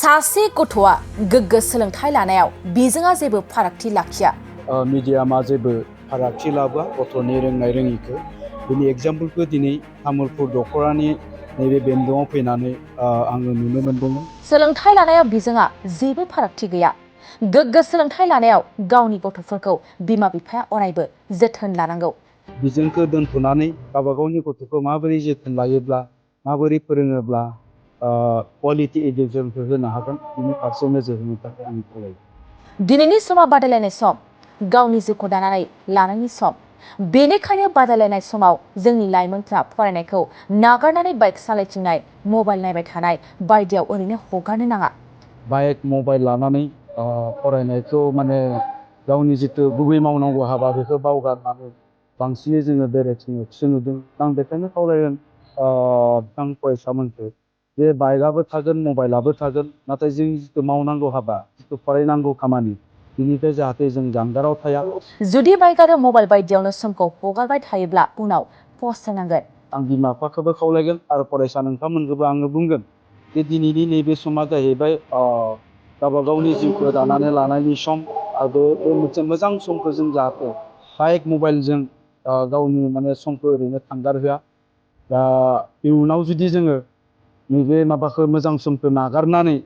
सासे गथ'आ गोग्गो सोलोंथाइ लानायाव बिजोंआ जेबो फारागथि लाखिया। मिडियामा जेबो फारागथि लाबोआ गथ'नि रोंनाय रोङिखौ। बिनि एग्जाम्पलखौ दिनै तामुलपुर दख'रानि नैबे बेन्दोङाव फैनानै आङो नुनो मोनदोंमोन। सोलोंथाइ लानायाव बिजोंआ जेबो फारागथि गैया। गोग्गो सोलोंथाइ लानायाव गावनि गथ'फोरखौ बिमा बिफाया अरायबो जोथोन लानांगौ। बिजोंखौ दोनथ'नानै गावबा गावनि गथ'खौ माबोरै जोथोन लायोब्ला माबोरै फोरोङोब्ला क्वालिटि इडुकेसनखौ होनो हागोन बिनि फारसे नोजोर होनो थाखाय आं खावलायो। दिनैनि समा बादायलायनाय सम, गावनि जिउखौ दानानै लानायनि सम। बेनिखायनो बादायलायनाय समाव जोंनि लाइमोनफ्रा फरायनायखौ नागारनानै बाइक सालायथिंनाय, मबाइल नायबाय थानाय बायदियाव ओरैनो हगारनो नाङा। बाइक मबाइल लानानै फरायनायखौ गावनि जिथु गुबै मावनांगौ हाबा बेखौ बावगारनानै बांसिनै जोङो बेरायथिंनायखौसो नुदों। आं बेखायनो खावलायगोन बिथां फरायसामोनखौ जे बाइकआबो थागोन मबाइलाबो थागोन, नाथाय जोंनि जिथु मावनांगौ हाबा जिथु फरायनांगौ खामानि बिनिफ्राय जाहाथे जों जानगाराव थाया। जुदि बाइक आरो मबाइल बायदियावनो समखौ हगारबाय थायोब्ला उनाव फस्थायनांगोन। आं बिमा बिफाखौबो खावलायगोन आरो फरायसा नोंथांमोनखौबो आङो बुंगोन जे दिनैनि नैबे समा जाहैबाय गावबा गावनि जिउखौ दानानै लानायनि सम आरो बे मोनसे मोजां समखौ जों जाहाथे बाइक मबाइलजों गावनि समखौ ओरैनो थांगारहोआ। दा इयुनाव जुदि जोङो नैबे माबाखौ मोजां समखौ नागारनानै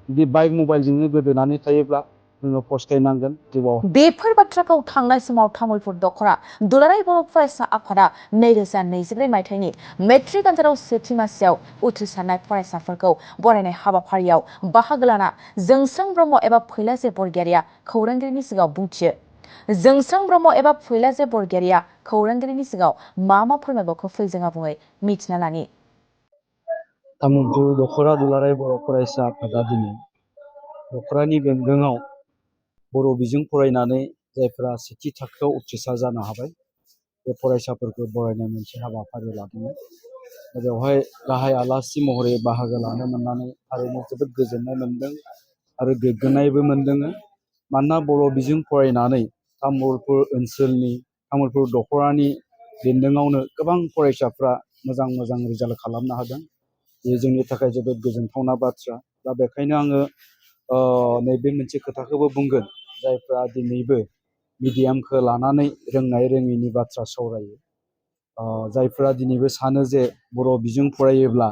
जुदि बाइक मबाइलजोंनो गोदोनानै थायोब्ला जोङो फस्थायनांगोन जिउआव। बेफोर बाथ्राखौ थांनाय समाव तामुलपुर दख'रा दुलाराय बर' फरायसा आफादा 2022 मायथाइनि मेट्रिक आनजादाव सेथि मासियाव उथ्रिसारनाय फरायसाफोरखौ बरायनाय हाबाफारियाव बाहागो लाना जोंसां ब्रह्म एबा फैलाजे बरगयारिया खौरांगिरिनि सिगाङाव बुंथियो। जोंसां ब्रह्म एबा फैलाजे बरगयारिया खौरांगिरिनि सिगाङाव मा फोरमायबावखो फैजों आबुङै मिथिना लानि। तामुलपुर दख'रा दुलाराय बर' फरायसा आफादा दिनै दख'रानि बेन्दोङाव बर' बिजों फरायनानै जायफ्रा सेथि थाखोआव उथ्रिसार जानो हाबाय बे फरायसाफोरखौ बरायनाय मोनसे हाबाफारि लादोंमोन। बेवहाय गाहाय आलासि महरै बाहागो लानो मोननानै थारैनो जोबोद गोजोननाय मोनदों आरो गोग्गानायबो मोनदों। मानोना बर' बिजों फरायनानै तामुलपुर ओनसोलनि तामुलपुर दख'रानि बेन्दोङावनो गोबां फरायसाफ्रा मोजां रिजाल्ट खालामनो हादों। बे जोंनि थाखाय जोबोद गोजोनथावना बाथ्रा। दा बेखायनो आङो नैबे मोनसे खोथाखौबो बुंगोन, जायफ्रा दिनैबो मिडियामखौ लानानै रोंनाय रोङिनि बाथ्रा सावरायो, जायफ्रा दिनैबो सानो जे बर' बिजों फरायोब्ला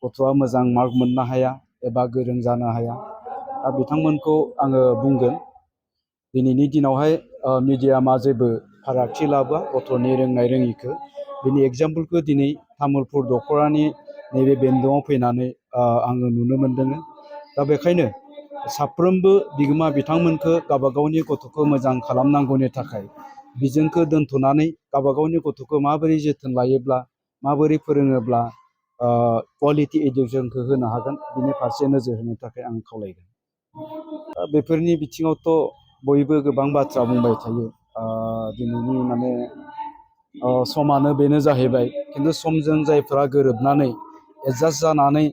गथ'आ मोजां मार्क मोननो हाया एबा गोरों जानो हाया, दा बिथांमोनखौ आङो बुंगोन दिनैनि दिनावहाय मिडियामा जेबो फारागथि लाबोआ गथ'नि रोंनाय रोङिखौ। बिनि एग्जाम्पलखौ दिनै तामुलपुर दख'रानि नैबे बेन्दोङाव फैनानै आङो नुनो मोनदों। दा बेखायनो साफ्रोमबो बिगोमा बिथांमोनखौ गावबा गावनि गथ'खौ मोजां खालामनांगौनि थाखाय बिजोंखौ दोनथ'नानै गावबा गावनि गथ'खौ माबोरै जोथोन लायोब्ला माबोरै फोरोङोब्ला क्वालिटि इडुकेसनखौ होनो हागोन बिनि फारसे नोजोर होनो थाखाय आं खावलायगोन। बेफोरनि बिथिङावथ' बयबो गोबां बाथ्रा बुंबाय थायो। दिनैनि समानो बेनो जाहैबाय, खिन्थु समजों जायफ्रा गोरोबनानै एडजास्ट जानानै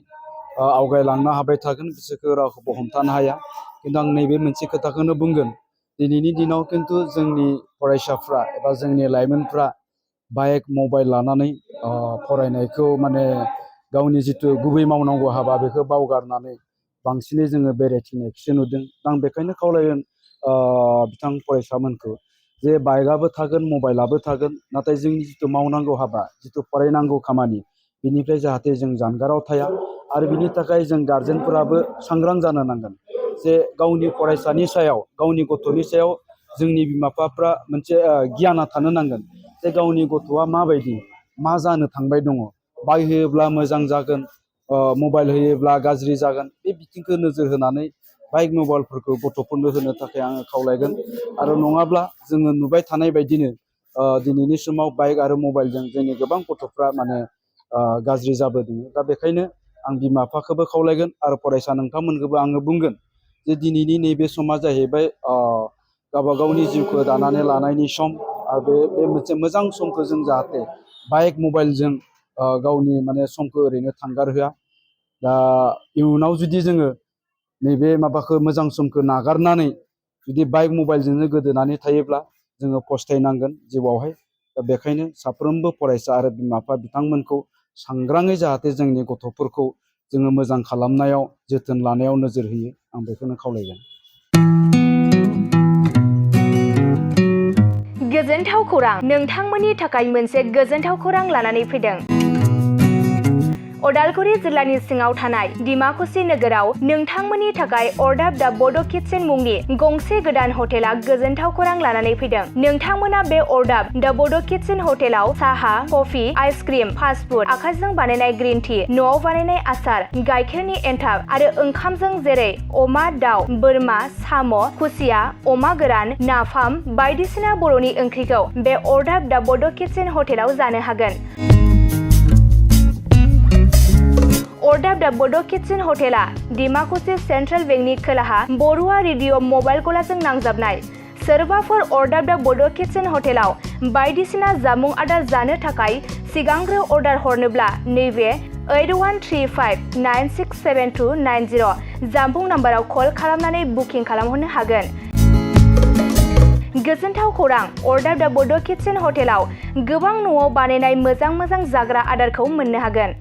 आवगायलांनो हाबाय थागोन बिसोरखौ रावखौबो हमथानो हाया। खिन्थु आं नैबे मोनसे खोथाखौनो बुंगोन, दिनैनि दिनाव खिन्थु जोंनि फरायसाफ्रा एबा जोंनि लाइमोनफ्रा बाइक मबाइल लानानै फरायनायखौ गावनि जिथु गुबै मावनांगौ हाबा बेखौ बावगारनानै बांसिनै जोङो बेरायथिंनायखौसो नुदों। आं बेखायनो खावलायगोन बिथां फरायसामोनखौ जे बाइकआबो थागोन मबाइलाबो थागोन, नाथाय जोंनि जिथु मावनांगौ हाबा जिथु फरायनांगौ खामानि बिनिफ्राय जाहाथे जों जानगाराव थाया। आरो बिनि थाखाय जों गारजेनफोराबो सांग्रां जानो नांगोन जे गावनि फरायसानि सायाव गावनि गथ'नि सायाव जोंनि बिमा बिफाफ्रा मोनसे गियाना थानो नांगोन जे गावनि गथ'आ माबायदि मा जानो थांबाय दङ, बाइक होयोब्ला मोजां जागोन, मबाइल होयोब्ला गाज्रि जागोन, बे बिथिंखौ नोजोर होनानै बाइक मबाइलफोरखौ गथ'फोरनो होनो थाखाय आङो खावलायगोन। आरो नङाब्ला जोङो नुबाय थानाय बायदिनो दिनैनि समाव बाइक आरो मबाइलजों जोंनि गोबां गथ'फ्रा गाज्रि जाबोदों। दा बेखायनो आं बिमा बिफाखौबो खावलायगोन आरो फरायसा नोंथांमोनखौबो आङो बुंगोन जे दिनैनि नैबे समा जाहैबाय गावबा गावनि जिउखौ दानानै लानायनि सम आरो बे मोनसे मोजां समखौ जों जाहाथे बाइक मबाइलजों गावनि समखौ ओरैनो थांगारहोआ। दा इयुनाव जुदि जोङो नैबे मोजां समखौ नागारनानै जुदि बाइक मबाइलजोंनो गोदोनानै थायोब्ला जोङो फस्थायनांगोन जिउआवहाय। दा बेखायनो साफ्रोमबो फरायसा आरो बिमा बिफा बिथांमोनखौ सांग्राङै जाहाथे जोंनि गथ'फोरखौ जोङो मोजां खालामनायाव जोथोन लानायाव नोजोर होयो आं बेखौनो खावलायगोन। गोजोनथाव खौरां, नोंथांमोननि थाखाय मोनसे गोजोनथाव खौरां लानानै फैदों। उदालगुरि जिल्लानि सिङाव थानाय डिमाकुसि नोगोराव नोंथांमोननि थाखाय अरदाब दा बड' किटचेन मुंनि गंसे गोदान हटेला गोजोनथाव खौरां लानानै फैदों। नोंथांमोना बे अरदाब दा बड' किटचेन हटेलाव साहा, कफि, आइसक्रिम, फास्ट फुड, आखाइजों बानायनाय ग्रीन टि, न'आव बानायनाय आसार, गाइखेरनि एन्थाब आरो ओंखामजों जेरै अमा, दाउ, बोरमा, साम', खुसिया, अमा गोरान, नाफाम बायदिसिना बर'नि ओंख्रिखौ बे अरदाब दा बड' किटचेन हटेलाव जानो हागोन। अरदाब दा बड' किटचेन हटेला डिमाकुसि सेन्ट्रेल बेंकनि खोलाहा बरुवा रेडिअ मबाइल गलाजों नांजाबनाय। सोरबाफोर अरदाब दा बड' किटचेन हटेलाव बायदिसिना जामुं आदार जानो थाखाय सिगांग्रो अर्डार हरनोब्ला नैबे 8135967290 जामबुं नाम्बाराव कल खालामनानै बुकिं खालामहरनो हागोन। गोजोनथाव खौरां, अरदाब दा बड' किटचेन हटेलाव गोबां न'आव बानायनाय मोजां जाग्रा आदारखौ मोननो हागोन।